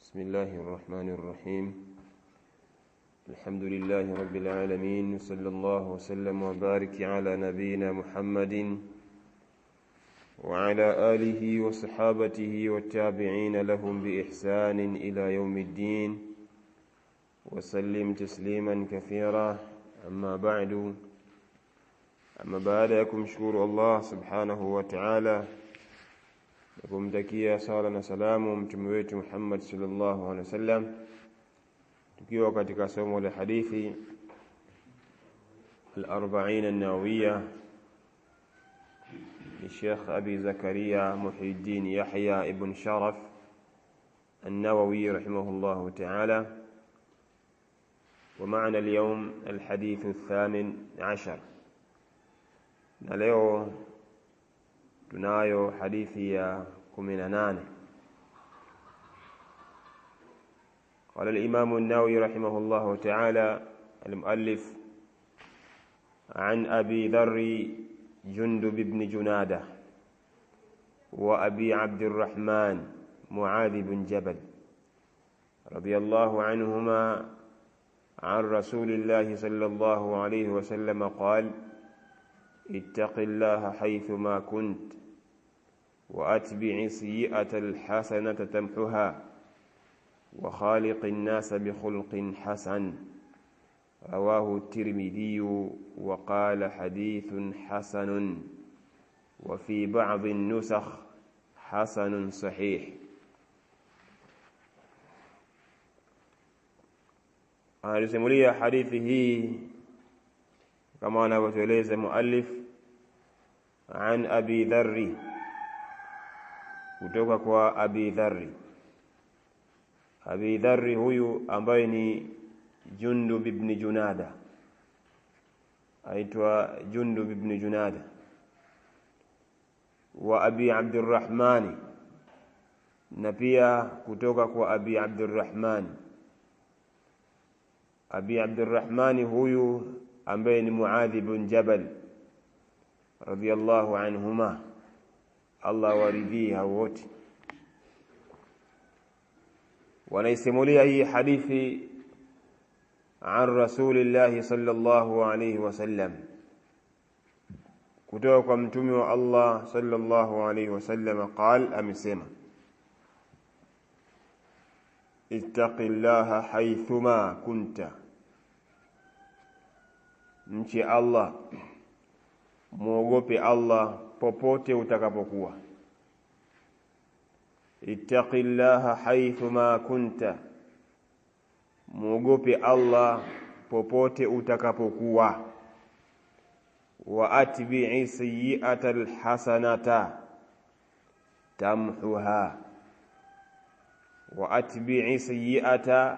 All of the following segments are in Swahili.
بسم الله الرحمن الرحيم. الحمد لله رب العالمين، صلى الله وسلم وبارك على نبينا محمد وعلى آله وصحابته والتابعين لهم بإحسان إلى يوم الدين وسلم تسليما كثيرا. أما بعد، أما baada ya kumshukuru Allah subhanahu wa ta'ala na kumtakia sala na salamu mtume wetu Muhammad sallallahu alaihi wasallam, tukiwa katika somo la hadithi al-40 an-Nawawiyya ni Sheikh Abi Zakaria Muhyiddin Yahya ibn Sharaf an-Nawawi rahimahullahu ta'ala. ومعنا اليوم الحديث 18. Na leo tunayo hadithi ya 18. قال الإمام النووي رحمه الله تعالى المؤلف: عن أبي ذر جندب بن جنادة وأبي عبد الرحمن معاذ بن جبل رضي الله عنهما عن رسول الله صلى الله عليه وسلم قال: اتق الله حيثما كنت وأتبع السيئة الحسنة تمحها وخالق الناس بخلق حسن. رواه الترمذي وقال حديث حسن، وفي بعض النسخ حسن صحيح. Anasimulia hadithi hii kama anavyotueleza muallif, an Abi Dharri, kutoka kwa Abi Dharri. Abi Dharri huyu ambaye ni Jundub ibn Junada, aitwa Jundub ibn Junada, wa Abi Abdurrahman, na pia kutoka kwa Abi Abdurrahman. Abi Abdurrahman huyu ambaye ni Muadh ibn Jabal radiyallahu anhuma, Allah waridhia wote. Wanaisimulia hii hadithi an Rasulillah sallallahu alayhi wasallam, kutoka kwa mtume wa Allah sallallahu alayhi wasallam, qal, amesema: ittaqillaha haythuma kunta, mche Allah, muogope Allah popote utakapokuwa. Ittaqillaha haythuma kunta, muogope Allah popote utakapokuwa. Wa atbi'i sayyi'ata alhasanata tamhuha, wa atbi'i sayyi'ata,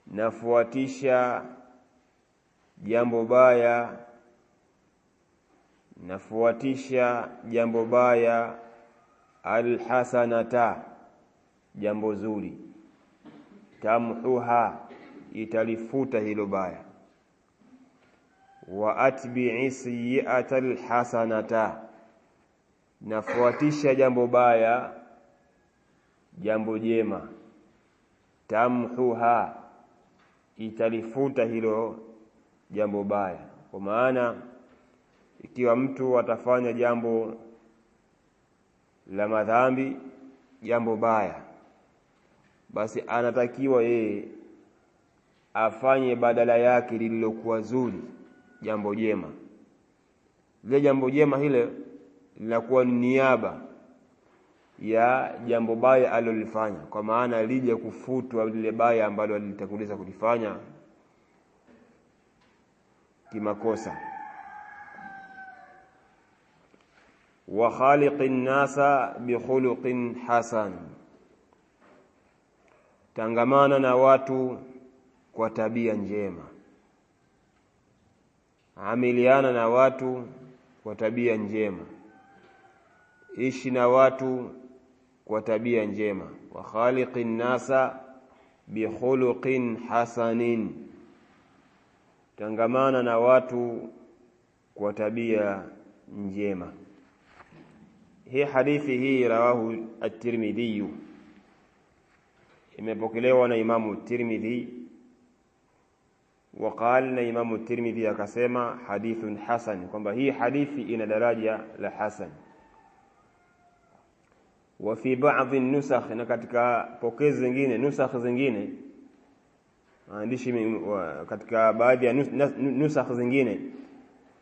nafuatisha jambo baya, nafuatisha jambo baya, alhasanata, jambo zuri, tamhuha, italifuta hilo baya. Wa atbi'i sayyi'ata alhasanata, nafuatisha jambo baya, jambo jema, tamhuha, italifuta hilo jambo baya. Kwa maana ikiwa mtu atafanya jambo la madhambi, jambo baya, basi anatakiwa yeye afanye badala yake lililokuwa zuri, jambo jema. Lile jambo jema hile linakuwa ni niaba ya jambo baya alilofanya, kwa maana lije kufutwa lile baya ambalo alitakuliza kulifanya kimakosa. Wa khaliqin nasa bi khuluqin hasan, tangamana na watu kwa tabia njema, amiliana na watu kwa tabia njema, ishi na watu kwa tabia njema. Wa khaliqin nasa bi khuluqin hasanin, tangamana na watu kwa tabia njema. Hii hadithi hii rawahu at-Tirmidhi. Imepokelewa na Imamu Tirmidhi. Waqal, na Imamu Tirmidhi akasema hadithun hasan, kwamba hii hadithi ina daraja la hasan. Wa fi ba'dhi nusakh, na katika pokezi zingine, nusakh zingine, maandishi katika baadhi ya nusakh zingine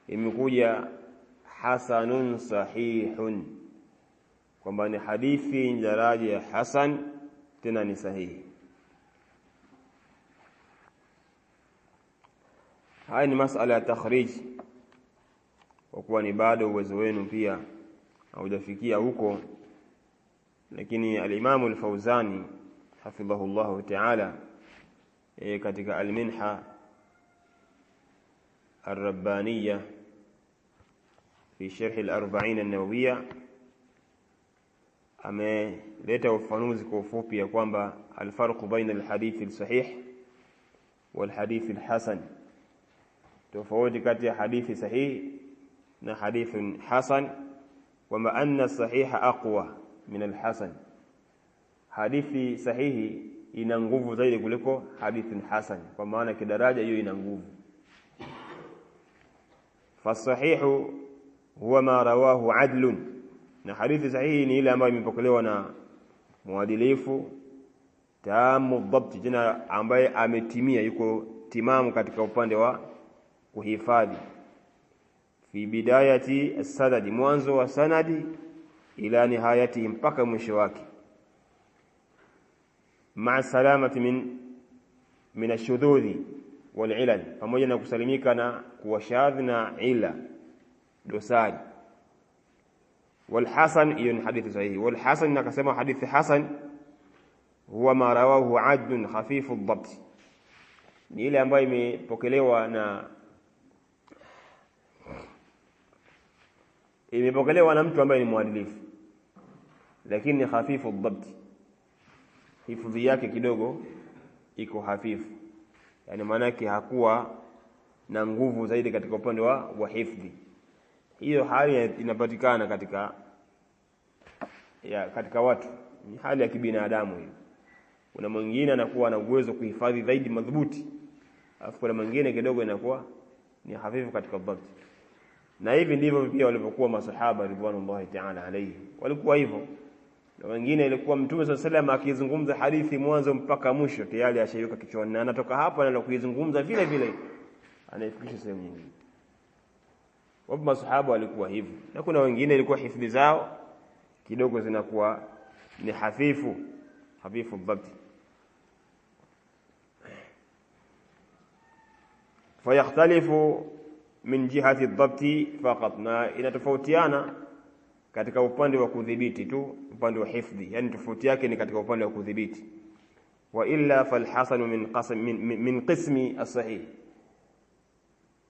imekuja hasanun sahihun, kwamba ni hadithi daraja ya hasan tena ni sahihi. Haya ni masala ya takhrij, kwa kuwa ni bado uwezo wenu pia haujafikia huko, lakini al-Imam al-Fawzani hafidhahullahu ta'ala katika al-Minha ar-Rabbaniyya fi sharh al-40 an-Nawawiyya ameleta ufafanuzi kwa ufupi ya kwamba al-farqu baina al-hadith al-sahih wal-hadith al-hasan, tofauti kati ya hadithi sahihi na hadithi hasan, kwamba anna sahiha aqwa min al-hasan, hadithi sahihi ina nguvu zaidi kuliko hadithi hasan, kwa maana kidaraja hiyo ina nguvu. Fasahihu huwa ma rawahu adlun, na hadithi sahihi ni ile ambayo imepokelewa na mwadilifu tamu dhabti, jina ambaye ametimia, yuko timamu katika upande wa kuhifadhi. Fi bidayati as-sanadi, mwanzo wa sanadi, ila nihayati, mpaka mwisho wake. Ma'a salamati min ash-shududhi wal ilal, pamoja na kusalimika na kuwashadhi na ila dosari. Wal hasan, hiyo ni hadithi sahihi. Wal hasan, nakasema hadithi hasan huwa ma rawahu adlun khafifu ad-dhabt, ni ile ambayo imepokelewa na mtu ambaye ni mwadilifu, lakini hafifu ad-dhabt, hifadhi yake kidogo iko hafifu, yani maana yake hakuwa na nguvu zaidi katika upande wa hifadhi. Hiyo hali inapatikana katika watu, ni hali ya kibinadamu hiyo. Kuna mwingine anakuwa na uwezo kuhifadhi zaidi madhubuti, alafu kuna mwingine kidogo inakuwa ni hafifu katika dhabt. Na hivi ndivyo pia walivyokuwa masahaba ridwanullahi ta'ala alayhi, walikuwa hivyo. Na wengine ilikuwa Mtume sallallahu alayhi wasallam akizungumza hadithi mwanzo mpaka mwisho tayari ashaiweka kichwani, na anatoka hapa na kuizungumza vile vile anaifikisha sehemu nyingine. Wapo masahaba walikuwa hivyo, na kuna wengine ilikuwa hifadhi zao kidogo zinakuwa ni hafifu dhabt. Fayakhtalifu min jihati dhabti faqat, na inatofautiana katika upande wa kudhibiti tu, upande wa hifdhi, yani tofauti yake ni katika upande wa kudhibiti. Wa illa falhasanu min qismi as-sahih,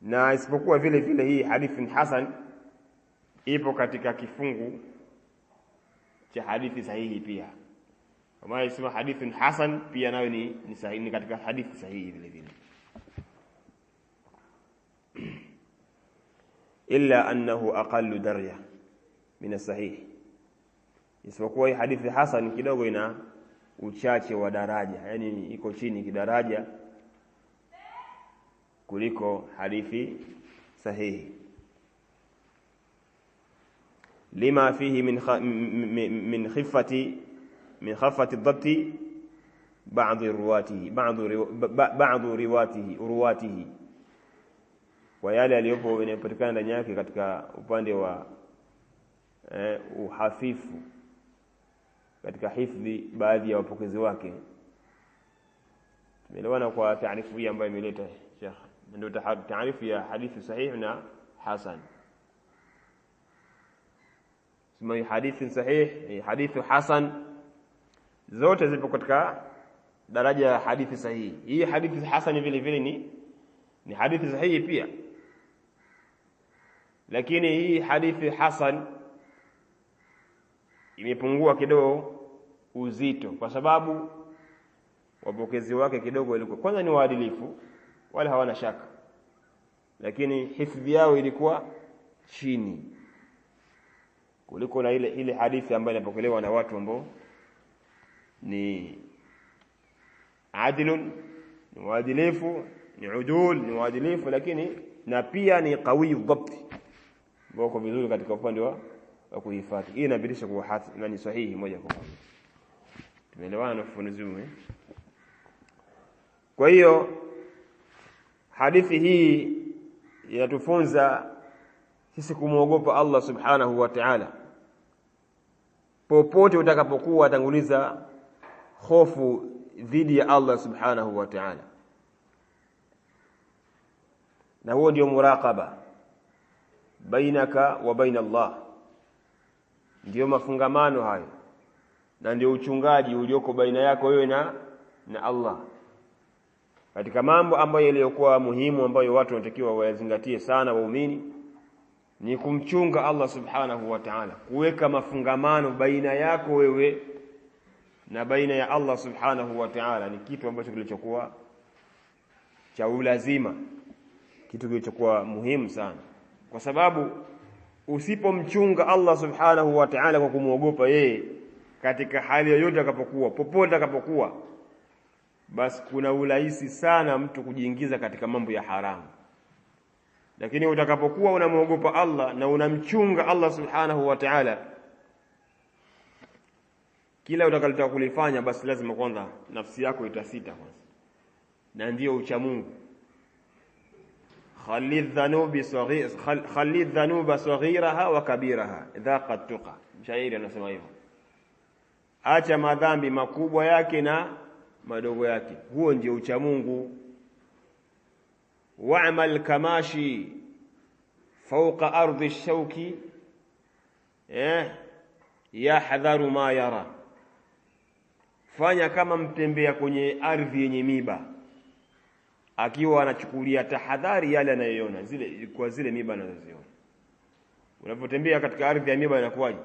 na isipokuwa vile vile hii hadithi hasan ipo katika kifungu cha hadithi sahihi pia. Kama isema hadithi hasan pia nayo ni sahihi, ni katika hadithi sahihi vile vile. Illa annahu aqallu daraja min as-sahih, isipokuwa hii hadithi hasan kidogo ina uchache wa daraja, yani iko chini kidaraja kuliko hadithi sahihi. Lima fihi min khifati min khafati dhabti ba'd ruwatihi ba'd ruwatihi, kwa yale yaliyopo inayopatikana ndani yake katika upande wa uhafifu katika hifdhi baadhi ya wapokezi wake. Tumeelewana kwa taarifu hii ambayo imeleta Sheikh, ndio taarifu ya hadithi sahihi na hasan. Sema hadithi sahihi, hadithi hasan, zote zipo katika daraja ya hadithi sahihi. Hii hadithi hasan vile vile ni hadithi sahihi pia, lakini hii hadithi hasan imepungua kidogo uzito kwa sababu wapokezi wake kidogo ilikuwa kwanza ni waadilifu, wala hawana shaka, lakini hifadhi yao ilikuwa chini kuliko na ile hadithi ambayo inapokelewa na watu ambao ni Adilun, ni mwadilifu, ni udul, ni mwadilifu, lakini na pia ni qawi dhabti, wako vizuri katika upande wa kuhifadhi. Hii inabidisha kuwa na ni sahihi moja kwa moja. Tumeelewana na ufafanuzi huu eh? Kwa hiyo hadithi hii inatufunza sisi kumwogopa Allah subhanahu wa ta'ala. Popote utakapokuwa, tanguliza hofu dhidi ya Allah subhanahu wa ta'ala, na huo ndio muraqaba bainaka wa baina Allah, ndio mafungamano hayo na ndio uchungaji ulioko baina yako wewe na Allah. Katika mambo ambayo yaliyokuwa muhimu ambayo watu wanatakiwa wayazingatie sana waumini ni kumchunga Allah subhanahu wa ta'ala, kuweka mafungamano baina yako wewe na baina ya Allah subhanahu wa ta'ala. Ni kitu ambacho kilichokuwa cha ulazima, kitu kilichokuwa muhimu sana, kwa sababu usipomchunga Allah subhanahu wa ta'ala kwa kumwogopa yeye katika hali yoyote atakapokuwa, popote atakapokuwa, basi kuna urahisi sana mtu kujiingiza katika mambo ya haramu. Lakini utakapokuwa unamwogopa Allah na unamchunga Allah subhanahu wa ta'ala, kila utakalotaka kulifanya basi lazima kwanza nafsi yako itasita kwanza, na ndiyo ucha Mungu. Khali dhanuba saghiraha wa kabiraha dhaqat tuqa, mshairi anasema hivyo, acha madhambi makubwa yake na madogo yake, huo ndio ucha Mungu. Wa'mal kamashi fawqa ardi shauki yahdharu ma yara, fanya kama mtembea kwenye ardhi yenye miba, akiwa anachukulia tahadhari yale anayoiona zile, kwa zile miba anazoziona. Unapotembea katika ardhi ya miba inakuwaje?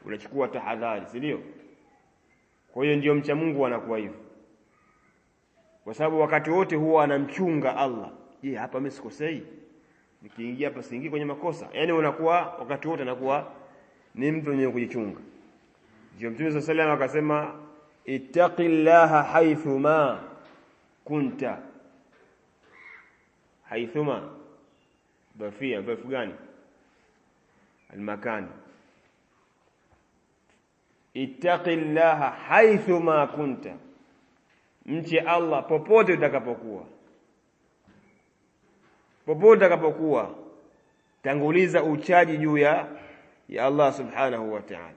Unachukua tahadhari, si ndio? Kwa hiyo ndio mcha Mungu anakuwa hivyo, kwa sababu wakati wote huwa anamchunga Allah. Je, hapa mimi sikosei? Nikiingia hapa siingii kwenye makosa? Yaani unakuwa wakati wote anakuwa ni mtu mwenye kujichunga. Ndio Mtume sallallahu alayhi wasallam akasema, ittaqillaha haithuma kunta. Haithuma dhafia, dhafu gani? Almakani. Ittaqillaha haithuma kunta, mche Allah popote utakapokuwa. Popote utakapokuwa, tanguliza uchaji juu ya Allah subhanahu wa ta'ala.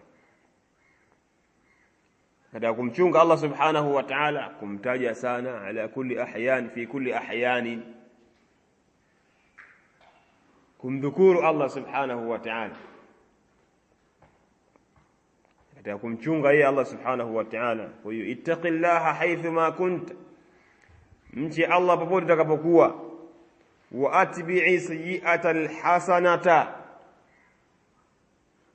Katika kumchunga Allah subhanahu wa ta'ala, kumtaja sana ala kulli ahyan, fi kulli ahyani, kumdhukuru Allah subhanahu wa ta'ala. Katika kumchunga yeye Allah subhanahu wa ta'ala. Kwa hiyo ittaqillaha haithuma kunta, mche Allah popote utakapokuwa. Wa atbi'i sayyi'ata alhasanata,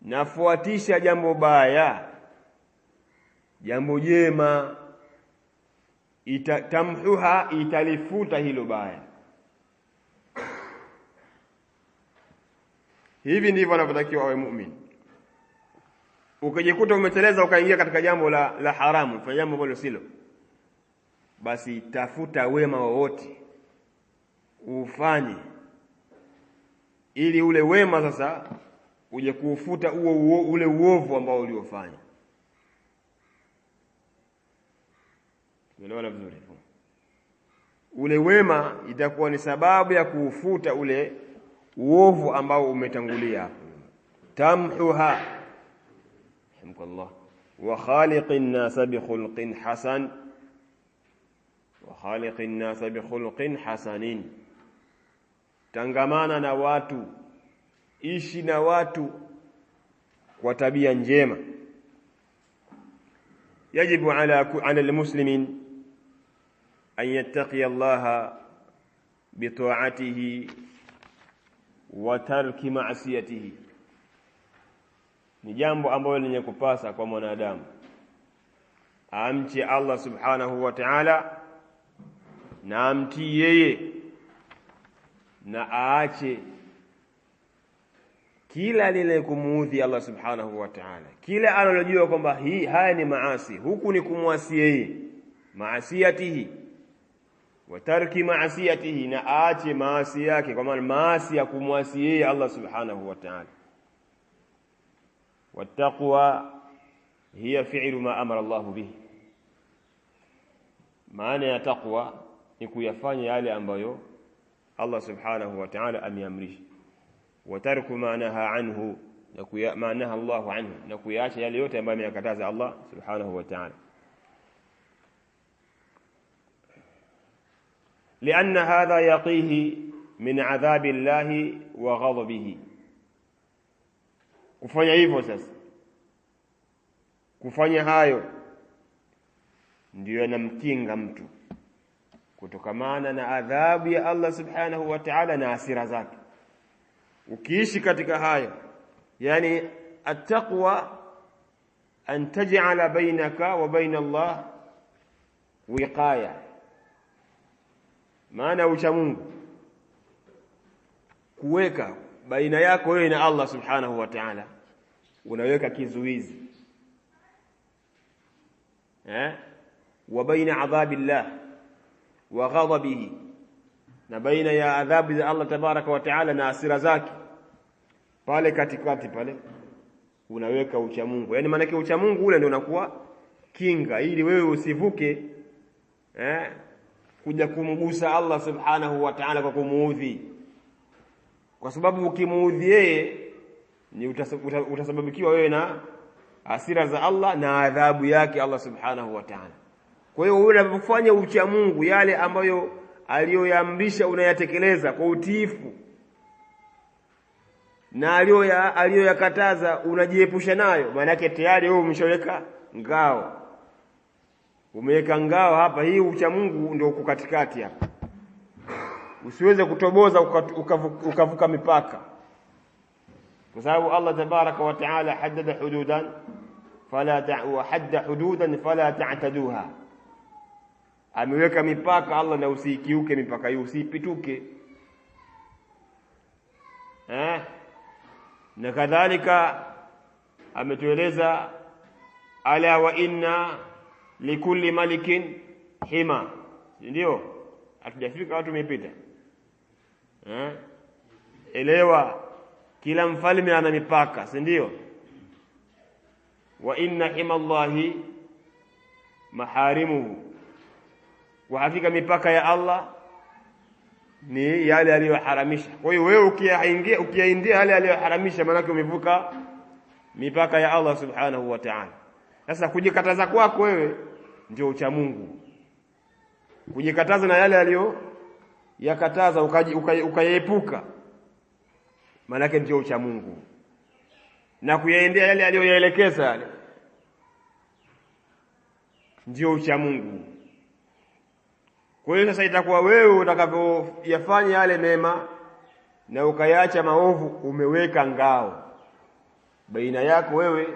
nafuatisha jambo baya jambo jema, tamhuha, italifuta hilo baya. Hivi ndivyo anavyotakiwa awe muumini. Ukijikuta umeteleza ukaingia katika jambo la haramu, fanya jambo ambalo silo, basi tafuta wema wowote ufanye, ili ule wema sasa uje kuufuta ule uovu ambao uliofanya. Unaelewa vizuri? Ule wema itakuwa ni sababu ya kuufuta ule uovu ambao umetangulia hapo. Tamhuha, hamdulillah. Wa khaliqin nas bi khulqin hasan, wa khaliqin nas bi khulqin hasanin, tangamana na watu, ishi na watu kwa tabia njema. Yajibu ala almuslimin an yattaqiya Allah bi ta'atihi wa tarki ma'siyatihi. Ni jambo ambalo lenye kupasa kwa mwanadamu amche Allah subhanahu wa ta'ala na amtii yeye na aache kila lile kumuudhi Allah subhanahu wa ta'ala, kila analojua kwamba hii haya ni maasi, huku ni kumwasi yeye, maasiyatihi wa tarki maasiyatihi, na aache maasi yake, kwa maana maasi ya kumwasi yeye Allah subhanahu wa ta'ala. Wattaqwa hiya fi'lu ma amara Allah bihi, maana ya taqwa ni kuyafanya yale ambayo Allah subhanahu wa ta'ala ameamrisha, wa tarku ma naha anhu, na ma naha Allah anhu, na kuyaacha yale yote ambayo ameyakataza Allah subhanahu wa ta'ala. لأن هذا يقيه من عذاب الله وغضبه. Kufanya hivyo sasa, kufanya hayo ndiyo yanamkinga mtu kutokamana na adhabu ya Allah subhanahu wa ta'ala na hasira zake. Ukiishi katika hayo, yani attaqwa an taj'ala bainaka wa baina Allah wiqaya, maana ucha Mungu kuweka baina yako wewe na Allah subhanahu wa ta'ala, unaweka kizuizi wa baina adhabillah wa ghadabihi, na baina ya adhabu za Allah tabaraka wa ta'ala na hasira zake, pale katikati pale unaweka ucha Mungu. Yani maana yake ucha Mungu ule ndio unakuwa kinga ili wewe usivuke kuja kumgusa Allah subhanahu wa ta'ala kwa kumuudhi, kwa sababu ukimuudhi yeye ni utasababikiwa wewe na hasira za Allah na adhabu yake Allah subhanahu wa ta'ala. Kwa hiyo wewe unapofanya ucha Mungu, yale ambayo aliyoyaamrisha unayatekeleza kwa utiifu, na aliyoyakataza unajiepusha nayo, maana yake tayari wewe umeshaweka ngao, umeweka ngao hapa. Hii ucha Mungu ndio uko katikati hapa, usiweze kutoboza ukavuka mipaka, kwa sababu Allah tabaraka wa taala haddada hududan fala ta'u hadda hududan fala ta'taduha, ameweka mipaka Allah na usiikiuke mipaka hiyo, usipituke. Na kadhalika ametueleza ala wa inna likulli malikin hima, ndio hatujafika watu tumepita. Elewa kila mfalme ana mipaka, si ndio? Wa inna hima Allahi maharimuhu, kwa hakika mipaka ya Allah ni yale aliyoharamisha. Kwa hiyo wewe ukiyaingia ukiyaindia yale aliyoharamisha, maana umevuka mipaka ya Allah subhanahu wa ta'ala. Sasa kujikataza kwako wewe ndio ucha Mungu, kujikataza na yale aliyo yakataza ukayeepuka, maana ndio ucha Mungu, na kuyaendea yale aliyoyaelekeza yale ndio ucha Mungu. Kwa hiyo sasa itakuwa wewe utakavyoyafanya yale mema na ukayaacha maovu, umeweka ngao baina yako wewe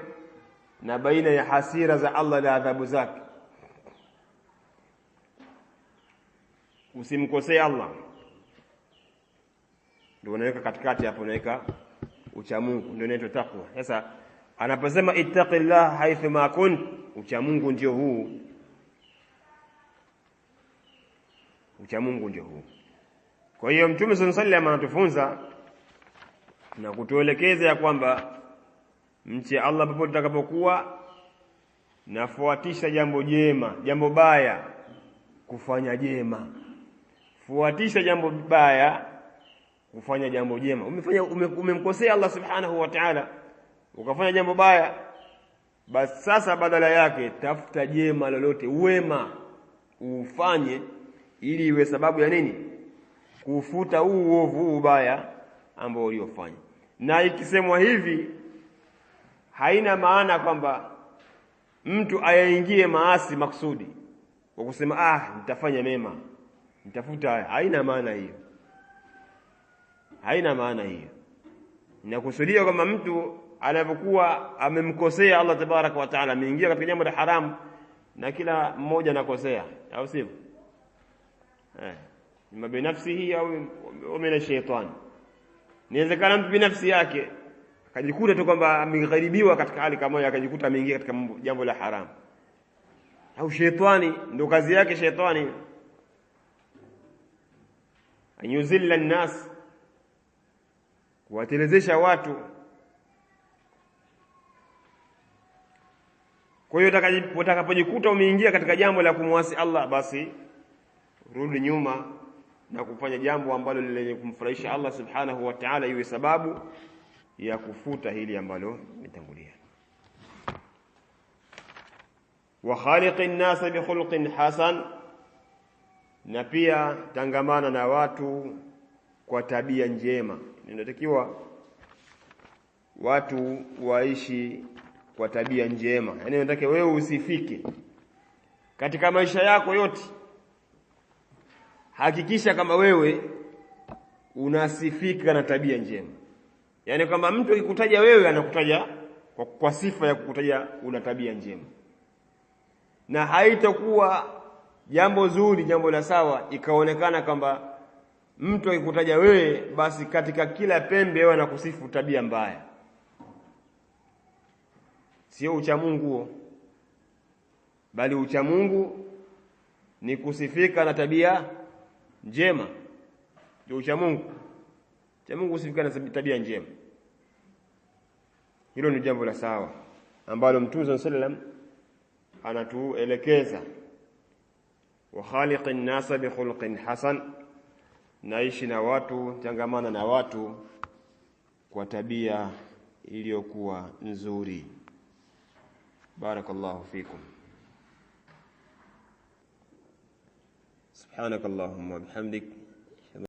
na baina ya hasira za Allah na adhabu zake. Usimkosee Allah, ndio unaweka katikati hapo, unaweka ucha Mungu, ndio inaitwa takwa. Sasa anaposema ittaqillah haithu ma kunt, ucha Mungu ndio huu, ucha Mungu ndio huu. Kwa hiyo Mtume sallallahu alayhi wasallam anatufunza na kutuelekeza ya kwamba mche Allah popote utakapokuwa, nafuatisha jambo jema, jambo baya kufanya jema, fuatisha jambo baya kufanya jambo jema. Umefanya umemkosea Allah subhanahu wa ta'ala, ukafanya jambo baya, basi sasa badala yake tafuta jema lolote, wema ufanye, ili iwe sababu ya nini? Kufuta huu uovu, huu ubaya ambao uliofanya. Na ikisemwa hivi haina maana kwamba mtu ayaingie maasi maksudi kwa kusema nitafanya mema, nitafuta haya. Haina maana hiyo, haina maana hiyo. Inakusudia kwamba mtu anapokuwa amemkosea Allah tabaraka wa taala, ameingia katika jambo la haramu, na kila mmoja anakosea, au sivyo? Ima binafsihi au min ash-shaytan. Inawezekana mtu binafsi yake akajikuta tu kwamba amegharibiwa katika hali kama hiyo, akajikuta ameingia katika jambo la haramu. Au shetani ndio kazi yake shetani, anyuzilla nnas, kuwatelezesha watu. Kwa hiyo utakapojikuta umeingia katika jambo la kumwasi Allah, basi rudi nyuma na kufanya jambo ambalo lenye kumfurahisha Allah subhanahu wa ta'ala, iwe sababu ya kufuta hili ambalo limetangulia. Wa khaliqin nasa bi khuluqin hasan, na pia tangamana na watu kwa tabia njema. Inatakiwa watu waishi kwa tabia njema. Yaani nataka wewe usifike katika maisha yako yote, hakikisha kama wewe unasifika na tabia njema. Yaani kama mtu akikutaja wewe anakutaja kwa sifa ya kukutaja una tabia njema, na haitakuwa jambo zuri, jambo la sawa ikaonekana kwamba mtu akikutaja wewe basi katika kila pembe wewe anakusifu tabia mbaya. Sio ucha Mungu huo, bali ucha Mungu ni kusifika na tabia njema. Ndio ucha Mungu. Ucha Mungu kusifika na tabia njema. Hilo ni jambo la sawa ambalo Mtume صلى الله عليه وسلم anatuelekeza, wa khaliqin nasa bi khuluqin hasan, naishi na watu, tangamana na watu kwa tabia iliyokuwa nzuri. Barakallahu fikum. Subhanakallahumma bihamdik.